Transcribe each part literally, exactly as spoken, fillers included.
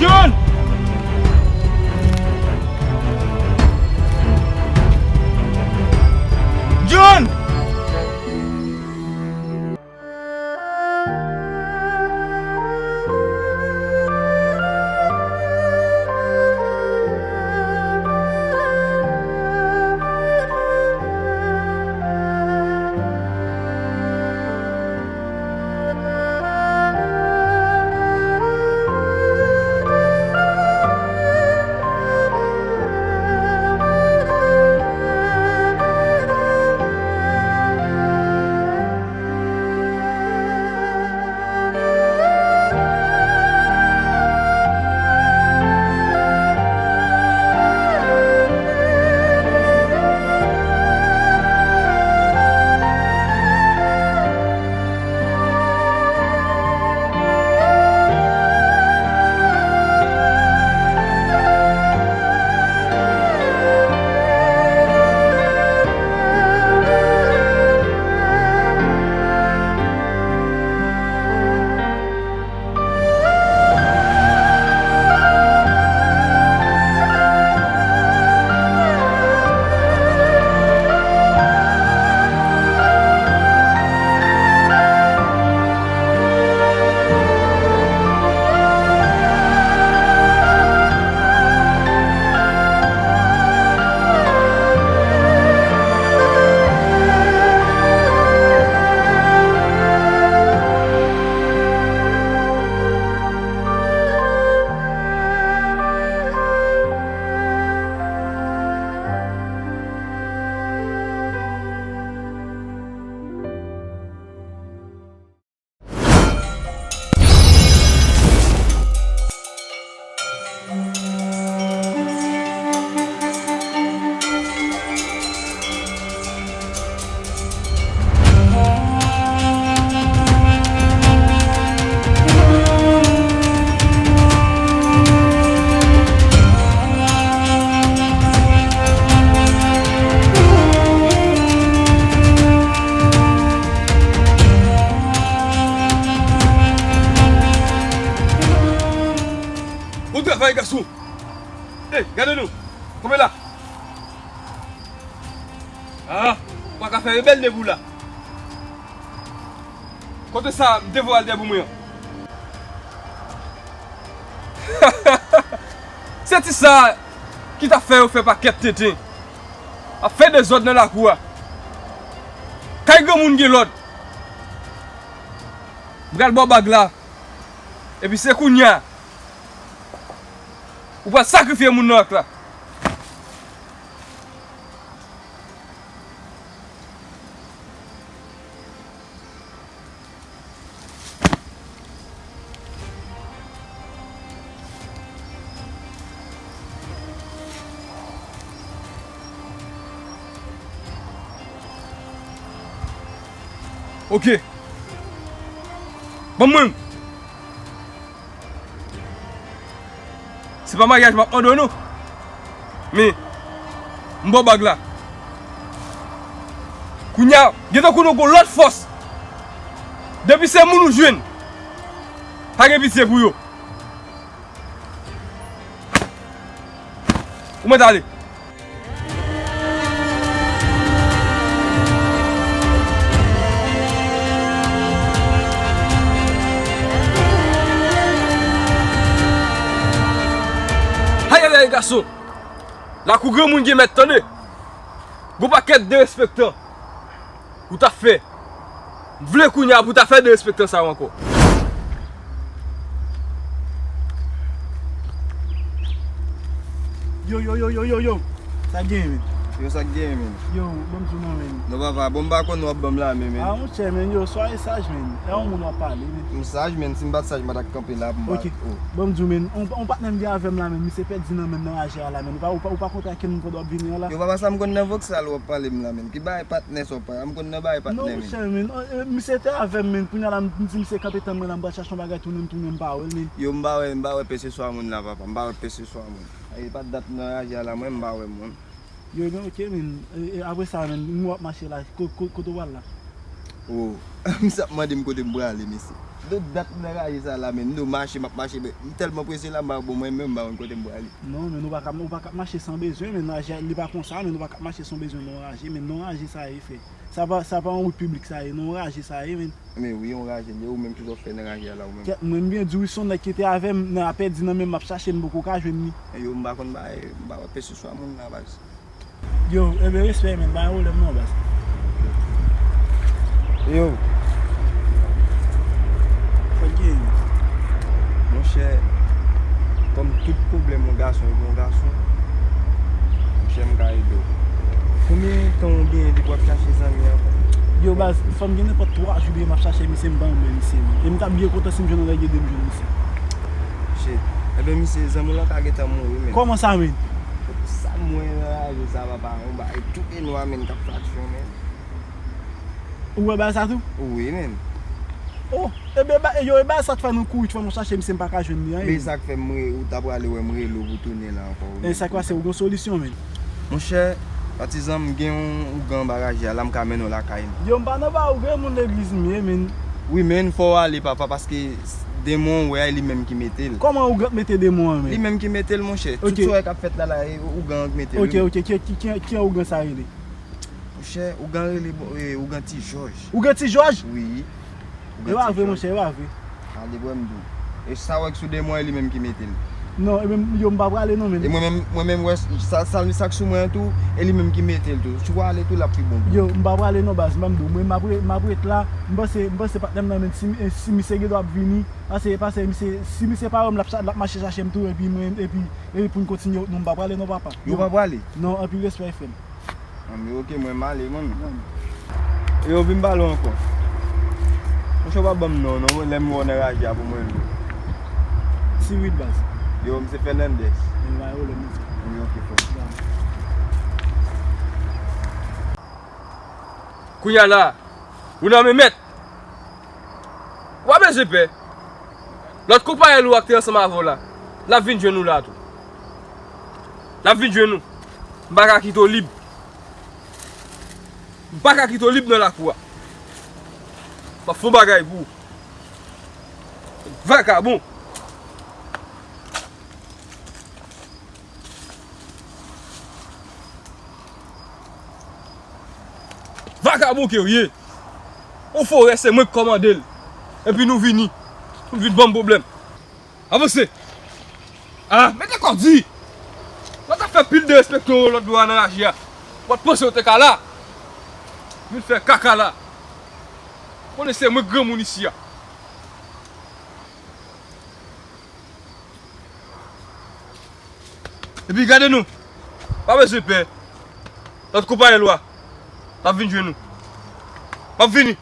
John! John! Bon travay, gason! Ey, gade nou! Kanpe la! Ah, ou pa ka fè rebèl depi w la. Kote sa m te voye al dèyè pou mwen an? Se ti sa ki t ap fè yo fè pakèt tenten. Ap fè dezòd nan lakou a. Kay granmoun gen lòd. M pral ba w bag la. Epi se kounye a ou pral sakrifye moun nan ak la. Ok. Ban mwen. Se pa maryaj m ap mande w non. Men, m ba w bag la. Kounye a, gen tankou nou gon lòt fòs. Depi se moun ou jwenn, pa gen pitye pou yo. Ou mèt ale. Ayayay, gason! Lakou granmoun gen mèt, tande! Gon pakèt derespektan ou t ap fè. M vle kounye a pou w ta fè derespektan sa yo ankò. Yo, yo, yo, yo, yo, yo. Sa k genyen, men? Yo, sa k genyen, men? Yo, ban m di w non, men. Non, papa, bon, m pa konn w ap ban m la, men, men. Ah, monchè, men, yo, swa e saj, men. E yon moun w ap pale, men. M saj, men, si m pa t saj, m pa t ap kanpe la pou m pale. Ok. Ban m di w, men, yon patnè m gen avè m la, men, misye pèdi nan men m nan raje a la, men. Ou pa, ou pa, ou pa kontre ak moun kote w ap vini an la? Yo, papa, sa m konn nan voksal w ap pale m la, men. Ki bagay patnè sa w ap pale? M konn nan bagay patnè, men. Non, monchè, men, misye te avè m, men. Kounye a la, m di misye kanpe tann mwen la, m pral chache yon bagay tounen m tounen, m pa wè l, men. Yo, m pa wè, m pa wè pèse swa moun la, papa. M pa wè pèse swa moun. E pa dat m nan raje a la, mwen m pa wè moun. Yo, men ok, men. E, e, apre sa, men, m wè w ap mache la. Ko, ko, kote w pral la? Oh, misye ap mande m kote m prale, mesye. Donk, dat m nan raje sa la, men, m mache, m ap mache, men, m tèlman prese la, m pa, bon, mwen menm, m pa konn kote m prale. Non, men, ou pa ka, ou pa ka mache san bezwen, men, raje a, li pa konsa, men, ou pa ka mache san bezwen nan raje, men, nan raje sa ye fè. Sa pa, sa pa yon wout piblik sa ye, nan raje sa ye, men. Men wi, yon raje li ye, ou menm ki sa w fè nan raje a la, ou menm? Kèt, mwen, m byen di w, wi, se yon nèg ki te avè m, nan apèdi nan men m, m ap chache l, m poko ka jwenn li. Yo, m pa konn bay, m pa wè pèse swa moun nan, baz. Yo, ebyen, respè, men, pa gen pwoblèm non, baz. Yo. Fò gen. Monchè, kòm tout pwoblèm yon gason epi yon gason, monchè, m ka ede w. Konbyen tan w genyen depi w ap chache zanmi an? Yo, baz, fò m gen nenpòt twa jou depi m ap chache misye, m pa janm wè misye, men. E m t ap byen kontan si m jwenn yon nèg ede m jwenn misye. Shit. Ebyen, misye, zanmi w lan ka gentan mouri, men. Kòman sa, men? Sa m wè nan raje sa, papa, yon bagay tou pye nwa, men, k ap fraksyon, men. Ou wè bagay sa tou? Wi, men. Oh, ebyen, ba, yo, e bagay sa k fè nou kouri, k fè nou chache misye, m pa ka jwenn li, an. Men sa k fè m re, ou ta prale wè m rele w pou tounen la ankò, wi, men. E sa k pase, ou gen solisyon, men? Monchè, patizan, m gen yon ougan anba raje a, la m ka mennen w lakay m. Yo, m pa nan ba ou, gen moun legliz m ye, men. Wi, men, fò w ale, papa, paske demon an w wè a, e li menm ki mete l. Kòman ougan t mete demon an, men? Li menm ki mete l, monchè. Tout sa w wè k ap fèt la, la, e ougan an k mete l, wi, men. Ok, ok, ki, ki, ki, ki ougan sa rele? Monchè, ougan rele, bon, e, ougan Ti Jòj. Ougan Ti Jòj? Wi. E pa vre, monchè, e pa vre. Ale bwè m di w. E sa w wè k sou demon an, e li menm ki mete l. Non, e menm, yo, m pa prale non, men. E mwen menm, mwen menm, wè, sa, sa, sa k sou mwen an tou, e li menm ki mete l tou. Si w ale tou, l ap pi bon pou ou. Yo, m pa prale non, baz, m pa m di w. Mwen, m ap re-, m ap ret la. M panse, m panse patnè m nan, men, si, si misye gen dwa ap vini, pase, pase, misye, si misye pa wè m, l ap cha-, l ap mache chache m tou, epi mwen, epi, epi pou n kontinye wout nou, m pa prale non, papa. Yo, w pa prale? Non, anpil respè, frè m. Anmye, oke, mwen m ale, man. Yo, vin pale w ankò. Monchè, w pa ban m non, non, lè m wè w nan raje a pou mwen rele w. Ti Wid, baz. Yo, m se Fernandez. Mwen pa yo lè m di. Anmye, oke, frè. Kounye a la, ou nan men mèt. Ou pa bezwen pè. Lòt konpayèl ou a k te ansanm avè w la, l ap vin jwenn ou la tou. L ap vin jwenn ou. M pa ka kite w lib. M pa ka kite w lib nan lakou a. M ap fè yon bagay pou ou. Vakabon. Vakabon ke w ye. Yon forè se mwen k kòmande l. Epi nou vini. Nou vin ban m pwoblèm. Avanse. Ah, mete kò di. Mwen ta fè pil derespekte w lòt bò a nan raje a. Mwen t panse w te ka la. Vin fè kaka la. Konnen se mwen k granmoun isi a. Epi gade nou. Pa bezwen pè. Lòt konpayèl ou a, l ap vin jwenn nou. M ap vini.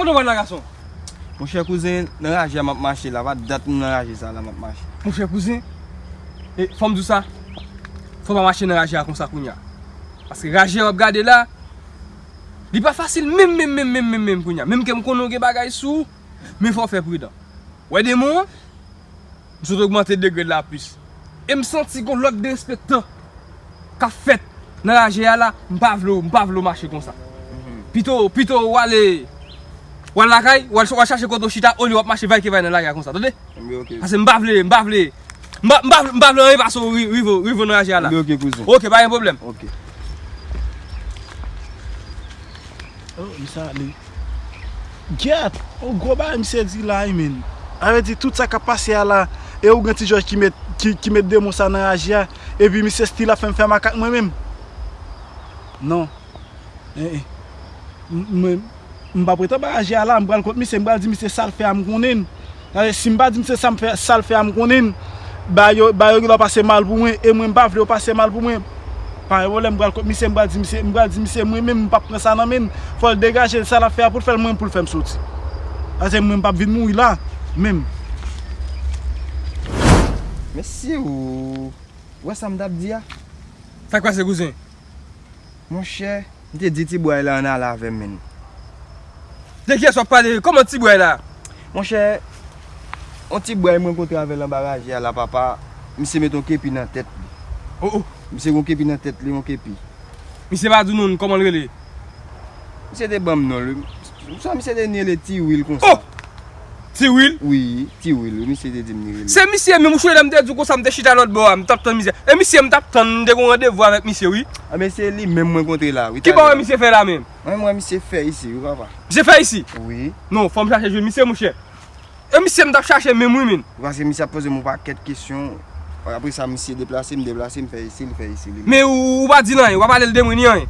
Kote w pral la, gason? Monchè kouzen, nan raje a m ap mache la, pa dat m nan raje sa la m ap mache. Monchè kouzen, e, fò m di w sa, fò w pa mache nan raje a konsa kounye a. Paske raje a w ap gade la, li pa fasil menm, menm, menm, menm, menm, menm kounye a. Menm ke m konnen w gen bagay sou ou, men fò w fè pridan. Wè demon an, m sot ogmante degre l la plis. E m santi gon lòt derespektan k ap fèt nan raje a la, m pa vle w, m pa vle w mache konsa. Pito, pito w ale, w al lakay, w al, w al chache kote w chita, olye w ap mache vayke vay nan lari a konsa, tande? Ebyen, oke. Paske m pa vle, m pa vle, m pa, m pa, m pa vle anyen pase w ri-, rive, rive nan raje a la. Ebyen, oke, kouzen. Oke, pa gen pwoblèm. Oke. Oh, misye ale. Gyèt! On gwo bagay misye di la wi, menn. Sa vle di tout sa k ap pase a la, e ou gen Ti Jòj ki met, ki, ki met demon sa nan raje a, epi misye still ap fè m fè makak mwen menm. Non. Eh, eh. M, mwen, m p ap ret anba raje a la, m pral kot misye, m pral di misye sa l fè a m konnen. Sa vle di, si m pa di misye sa m fè, sa l fè a m konnen, ba yo, ba yo gen dwa pase mal pou mwen, e mwen m pa vle yo pase mal pou mwen. Pa gen pwoblèm, m pral kot misye, m pral di misye, m pral di misye, mwen menm m p ap pran sa nan men l. Fò l degaje l, sa l ap fè a pou l fè l, mwen pou l fè m soti. Paske mwen m p ap vin mouri la, menm. Mesye, ou wè sa m t ap di a? Sa k pase, kouzen? Monchè, m te di ti bway la ann ale avè m, menn. De kiyès w ap pale? Kòman ti bway la? Monchè, on ti bway m rankontre avè l anba raje a la, papa, misye met on kepi nan tèt li. Oh, oh. Misye gon kepi nan tèt li, on kepi. Misye pa di w non, kòman l rele? Misye te ban m non l, wi. Sa misye te rele Ti Wil konsa. Oh! Ti Wil? Wi, Ti Wil, wi, misye te di m li rele. Se misye menm, ou sonje lè m te di w konsa, m te chita lòt bò a, m t ap tann misye. E misye, m t ap tann, m te gon randevou avèk misye, wi. A, men se li menm mwen kontre la, wi. Ki bò wè misye fè la menm? Mwen, mwen, misye fè isi, wi, papa. Misye fè isi? Wi. Non, fò m chache jwenn misye, monchè. E misye m t ap chache menm, wi, menn. Paske misye ap poze m yon pakèt kesyon. Apre sa, misye deplase, m deplase, m fè isi, li fè isi, li menm. Men ou, ou pa di l anyen, ou pa pale l de mwen ni anyen.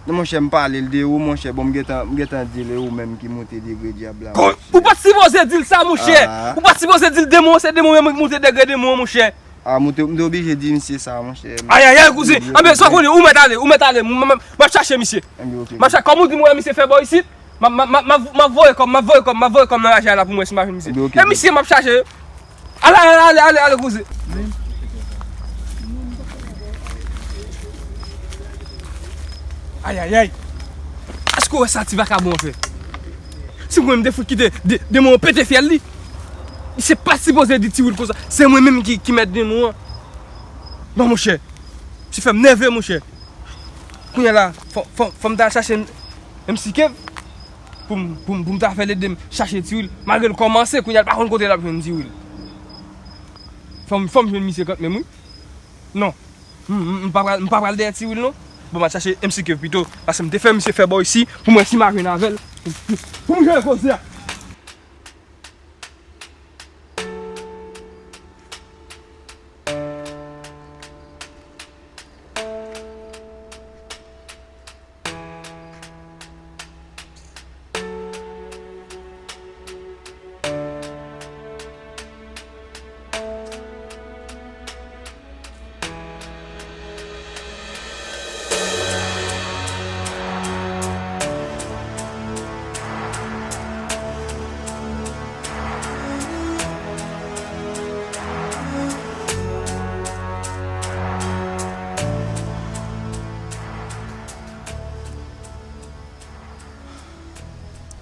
Non, monchè, m pale l de ou, monchè. Bon, m gentan, m gentan di l, e ou menm ki moute degre dyab la, monchè. Ou pa t sipoze di l sa, monchè. Ah. Ou pa t sipoze di l demon, se demon menm ki moute degre demon, monchè. Ah, m te, m te oblije di misye sa, monchè. Ayayay, kouzen. Anben, sa w konnen, ou mèt ale, ou mèt ale. M, m, m, m ap chache misye. Anben, oke. M ap chache, kòm ou di m wè misye fè bò isit, m ap, m ap, m ap, m ap, m ap voye kòm, m ap voye kòm, m ap voye kòm nan raje a la pou m wè si m pa jwenn misye. Anben, oke. E misye m ap chache. Ale, ale, ale, ale, ale, kouzen. Ayayay. Èske w wè sa ti vakabon an fè? Si mwen m te fout kite de, demon an pete fyèl li. Misye pa t sipoze di Ti Wil konsa. Se mwen menm ki, ki mèt demon an. Non, monchè. Misye fè m nève, monchè. Kounye a la, fò, fò, fò m ta al chache M C Kev pou m, pou m, pou m ta fè l ede m chache Ti Wil. Malgre l kòmanse, kounye a l pa konn kote l ap jwenn Ti Wil. Fò m, fò m jwenn misye kanmenm, wi. Non. M, m, m pa pral, m pa pral dèyè Ti Wil, non. Bon, m al chache M C Kev pito. Paske m te fè misye fè bò isi pou m wè si m a jwenn avè l. Pou m jere koze a.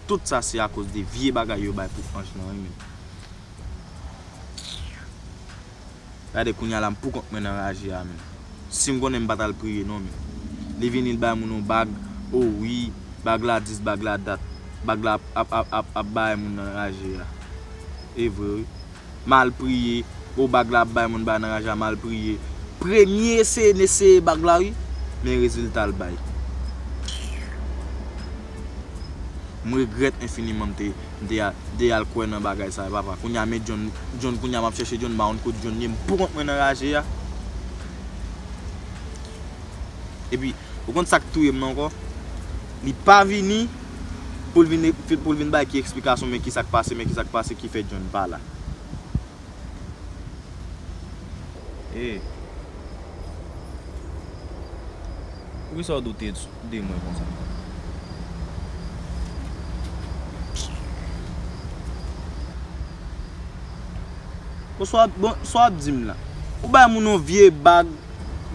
Tout sa se akoz de vye bagay yo bay pou anj lan wi menn. Gade kounye a la m poukont mwen nan raje a menn. Si m konnen m pa t al priye non menn. Li vini l bay moun yon bag, o wi, bag la dis, bag la dat. Bag la ap, ap, ap, ap, ap bay moun nan raje a. E vre wi. M al priye, o bag la ap bay moun bay nan raje a, m al priye. Premye eseye n eseye bag la wi. Men rezilta l bay. M regrèt enfiniman m te, m te al, m te al kwè nan bagay sa yo papa. Kounye a men John, John kounye a m ap chèche John, m pa konn kot John ye, m poukont mwen nan raje a. Epi, ou konn sa k touye m nan ankò? Li pa vini pou l vin, pou l vin bay ki eksplikasyon, men ki sa k pase, men ki sa k pase ki fè John pa la. E poukisa w doute de mwen konsa? Bon, sa w ap, bon, sa w ap di m la? Ou bay moun yon vye bag,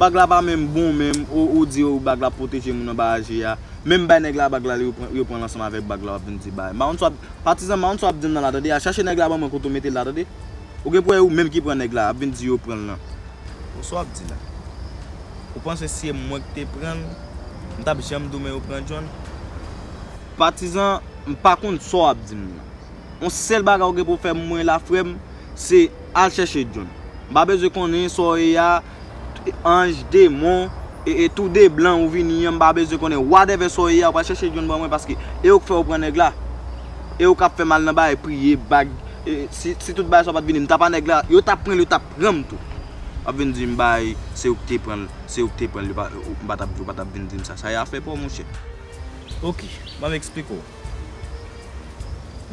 bag la pa menm bon menm, ou, ou di ou bag la pwoteje moun anba raje a. Menm bay nèg la bag la, li reprann, reprann l ansanm avèk bag la, w ap vin di bay. M pa konn sa w ap, patizan, m pa konn sa w ap di m nan la, tande, al chache nèg la ban mwen kote w mete l la, tande. Ou gen pou wè ou menm ki pran nèg la, ap vin di yo pran l lan. Bon, sa w ap di la? Ou panse si e mwen ki te pran l, m t ap janm di w men yo pran John? Patizan, m pa konn sa w ap di m nan. Yon sèl bagay ou gen pou w fè mwen la, frè m, se al chèche John. M pa bezwen konnen sa w ye a, anj, demon, e, e tou de blan ou vini an, m pa bezwen konnen whatever sa w ye a, ou pral chèche John ban mwen, paske e yo k fè w pran nèg la. E yo k ap fè m al nan bagay, priye, bag, e, si, si tout bagay sa w pa t vini, m t ap a nèg la, yo t ap pran l, yo t ap pran m tou. W ap vin di m bay, se ou k te pran l, se ou k te pran l, yo pa, ou, m pa t ap, ou pa t ap vin di m sa. Sa e afè pa w, monchè. Ok, ban m eksplike w.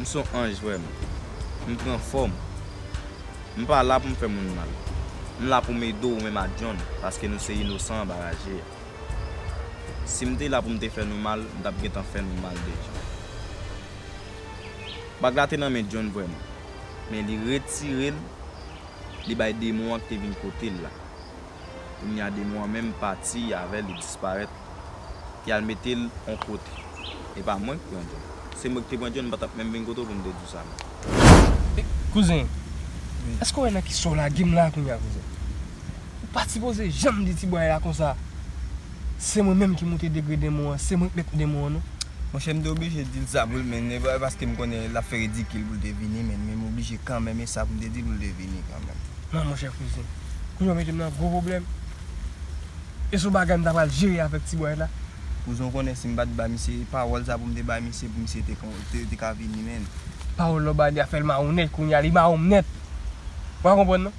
M se yon anj vrèman. M pran fòm. M pa la pou m fè moun mal. M la pou m ede w menm ak John, paske nou se inosan anba raje a. Si m te la pou m te fè nou mal, m t ap gentan fè nou mal deja. Bag la te nan men John vrèman, men li retire l, li bay demon an ki te vin kote l la. Kounye a demon an menm pati avè l, li disparèt. Li al mete l yon kote. E pa mwen ki pran John. Se mwen ki te pran John, m pa t ap menm vin kote w pou m te di w sa non. E, kouzen, èske w wè nan kisa w lage m la kounye a, kouzen? Ou pa t sipoze janm di ti bway la konsa. Se mwen menm ki moute degre demon an, se mwen k mèt demon an non. Monchè, m te oblije di l sa pou l, men, e pa paske m konnen l ap fè ridikil pou l te vini, men, men m oblije kanmenm, e sa pou m te di l pou l te vini kanmenm. Non, monchè, kouzen. Kounye a w mete m nan gwo pwoblèm. E se yon bagay m ta pral jere avèk ti bway la. Kouzen, w konnen si m pa t ba misye pawòl sa pou m te bay misye, pou misye te, te, te ka vini, men. Pawòl la w ba li a fè l mawon nèt, kounye a li mawon m nèt. Ou pa konprann non?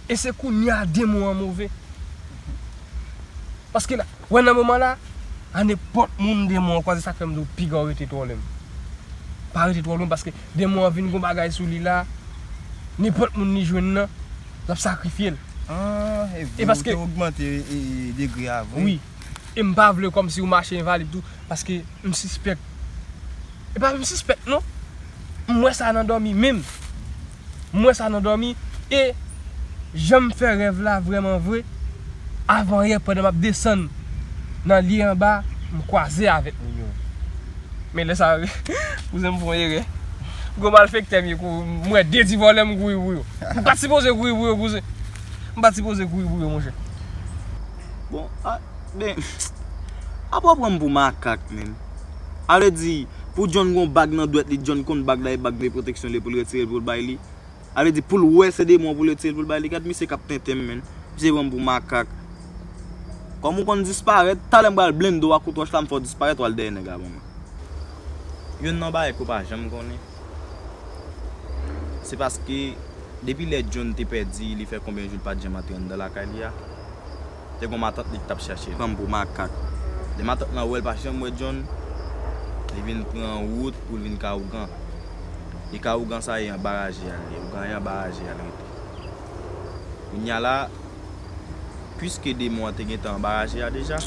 E se kounye a demon an move. Paske la, wè nan moman la, a nenpòt moun demon an kwaze, sa k fè m di w piga w rete twò lwen. Pa rete twò lwen paske demon an vin gon bagay sou li la, nenpòt moun li jwenn nan, l ap sakrifye l. Ah, e vre, ou te ogmante, e, e, degre a vre. Wi. E m pa vle kòmsi ou mache envalid tou, paske m sispèk. E pa m sispèk non. M wè sa nan dòmi menm. M wè sa nan dòmi. E jan m fè rèv la vrèman vre, avan yè pandan m ap desann nan lye anba, m kwaze avèk moun yo. Men lè sa, kouzen m fè yon erè. Gwo malfektè m ye, kou, m wè de ti vòlè m kouri pou yo. M pa t sipoze kouri pou yo, kouzen. M pa t sipoze kouri pou yo, monchè. Bon, a, ben, apa w pran m pou makak, menm? A vle di, pou John gon bag nan dwèt li, John konn bag la e bag de pwoteksyon li pou l retire l pou l bay li. A vle di, pou l wè se demon pou l retire l pou l bay li. Gad misye k ap tenten m, menm. Misye pran m pou makak. Kòm ou konn disparèt, talè m pral blende w ak kout wòch la, m fè w disparèt, w al dèyè nèg la ban mwen. Youn nan bagay ke w pa janm konnen, se paske depi lè John te pèdi, li fè konbyen jou l pa t janm antre anndan lakay li a, te gon matant li ki t ap chache l. Pran m pou makak. Lè matant lan wè l pa janm wè John, li vin pran wout pou l vin ka ougan. E ka ougan sa ye anba raje a l ye, ougan ye anba raje a l rete. Kounye a la, piske demon an te gentan anba raje a deja,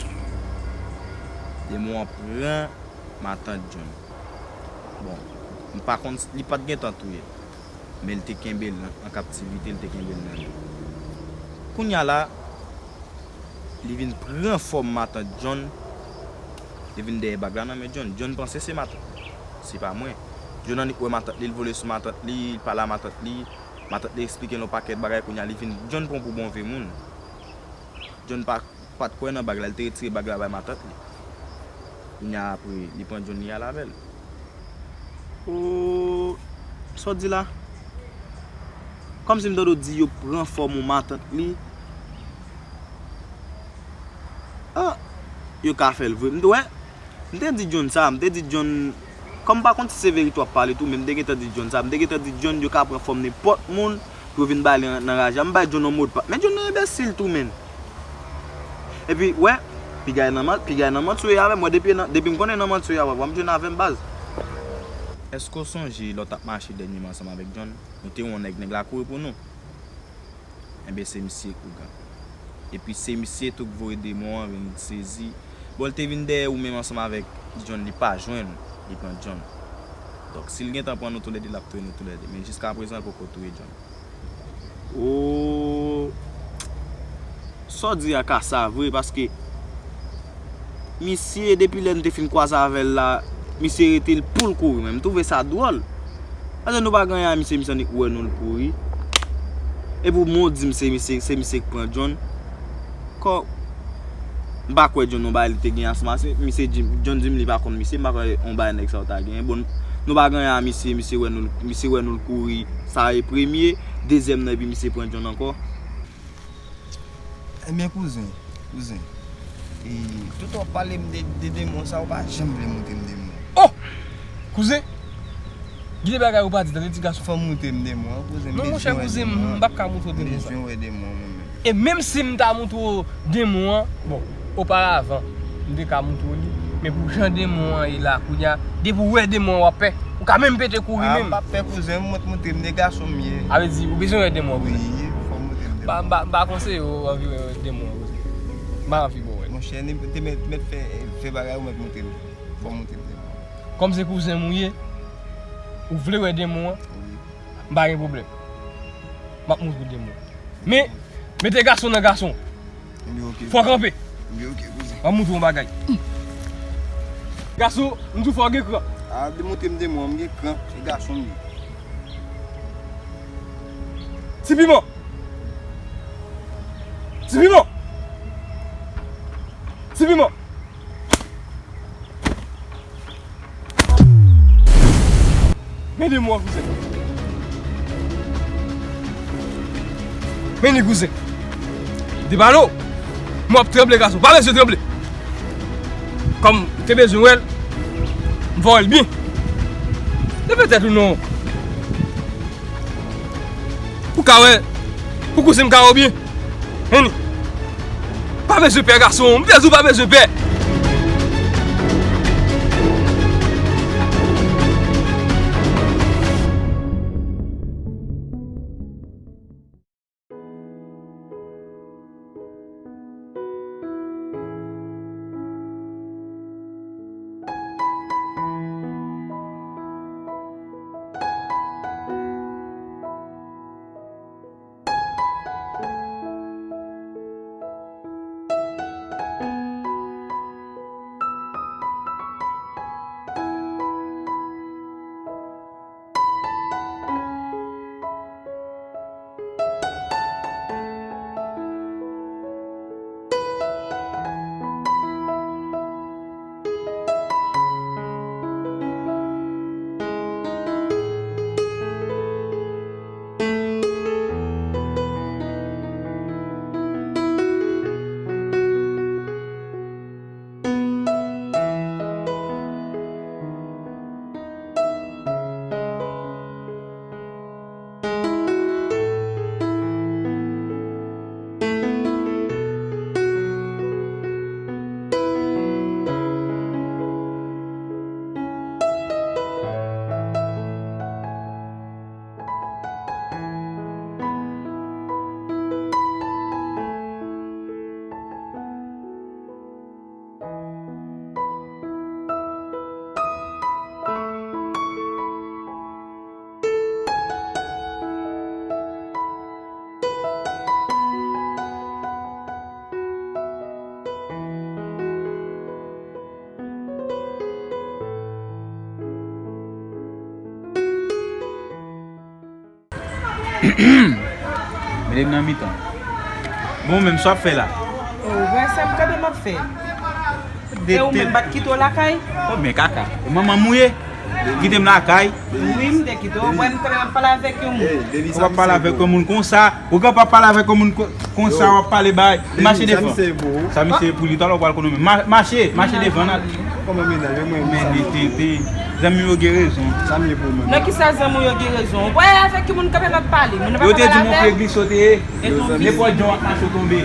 demon an pran matant John. Bon, m pa konn, li pa t gentan touye l, men l te kenbe l nan, an kaptivite, l te kenbe l nan men l. Kounye a la, li vin pran fòm matant John, li vin dèyè bag la nan men John. John panse se matant, se pa mwen. John annik wè matant li, l vole sou matant li, l pale a matant li, matant li eksplike l yon pakèt bagay, kounye a li vin, John pran pou bon vye moun. John pa, pa t kwè nan bag la, li te retire bag la bay matant li. Kounye a apre, li pran John li al avè l. O, sa w di la? Kòmsi m tande w di yo pran fòm yon matant li. Ah, yo ka fè l vre. M te wè, m te di John sa, m te di John, kòm m pa konn si se verite w ap pale tou, men m te gentan di John sa, m te gentan di John yo ka pran fòm nenpòt moun pou yo vin ba li nan raje a. M bay John yon modpas. Men John nan enbesil tou, menn. Epi, wè, piga nan man-, piga nan manti w ye avè m. Wè, depi nan, depi m konnen nan manti w ye avè m, w ap jwenn avè m, baz. Èske w sonje lè w t ap mache dènyèman ansanm avèk John? Nou te wè yon nèg, nèg la kouri pou nou. Enben, se misye k ougan. Epi se misye tou k voye demon an vin sezi. Bon, l te vin dèyè ou menm ansanm avèk John, li pa jwenn ou, li pran John. Donk, si l gentan pran nou toulède, l ap touye nou toulède. Men jiskaprezan, l poko touye John. O, sa w di a ka sa vre, paske misye, depi lè n te fin kwaze avè l la, misye rete l pou l kouri. Men m twouve sa dwòl. Paske nou pa gen anyen a misye, misye annik wè nou l kouri. Epi w di m se misye, se misye k pran John. Kò, m pa kwè John yon bagay li te gen ansanm a misye. Misye di, John di m li pa konn misye, m pa kwè yon bagay nèg sa yo ta gen. Bon, nou pa gen anyen a misye, misye wè nou, misye wè nou l kouri. Sa e premye, dezyèm nan, epi misye pran John ankò. Ebyen, kouzen, kouzen. E, tout w ap pale m de, de demon sa, ou pa janm vle montre m demon. Oh! Kouzen, gen de bagay ou pa di, tande ti gason. Fò w montre m demon an, kouzen. Non, monchè, kouzen, m p ap ka montre w demon sa. M bezwen wè demon an, mwen menm. E menm si m ta montre w demon an, bon, oparavan, m te ka montre w li. Men pou jan demon an ye la, kounye a, depi w wè demon an, w ap pè. Ou ka menm pete kouri menm. A, m p ap pè, kouzen, m mèt montre m de gason m ye. A vle di, ou bezwen wè demon an, kouzen? Wi, fò w montre m demon an. M pa, m pa, m pa konseye w anvi wè demon an, kouzen. M pa anvi ba w wè l. Monchè, ni te mèt, mèt fè, fè bagay ou mèt montre m. Fò w montre m demon an. Kòm se kouzen m ou ye, ou vle wè demon an, wi, m pa gen pwoblèm. M ap montre w demon an. Men, mete gason nan gason. Ebyen, oke. Fò w kanpe. Ebyen, oke, kouzen. M ap montre w yon bagay. Gason, m di w fò w gen kran. A, demontre m demon an, m gen kran. Se gason m ye. Ti piman! Ti piman! Ti piman! Men demon an, kouzen. Men li, kouzen. Debalo. M ap tranble, gason. Pa bezwen tranble. Kòm m te bezwen wè l, m va wè l byen. Leve tèt ou non. Pou ka wè, pou kouzen m ka wè w byen. Henny. Pa bezwen pè, gason. M te di w pa bezwen pè. Mete m nan mitan. Bon, menm sa w ap fè la. O, wè sa m kanpe m ap fè. E ou menm pa t kite w lakay? O, men kaka. E manman m ou ye? Kite m lakay. Wi, m te kite w. Wè m kanpe m ap pale avèk yon moun. Ou p ap pale avèk yon moun konsa. Ou kanpe ap pale avèk yon moun ko-, konsa, w ap pale bay. Mache devan. Sa misye ye pou li, talè w pral konnen w menm. Ma-, mache, mache devan nan. Kòman mennaj mwen? Men li tenten. Zanmi w yo gen rezon. Sa m ye pou mwen? Nan kisa zanmi w yo gen rezon? Ou wè avèk ki moun kanpe m ap pale? Moun nan pa pale avè m. Yo te di m yon pye glis ou te ye. Nenpòt jan w ap mache w tonbe.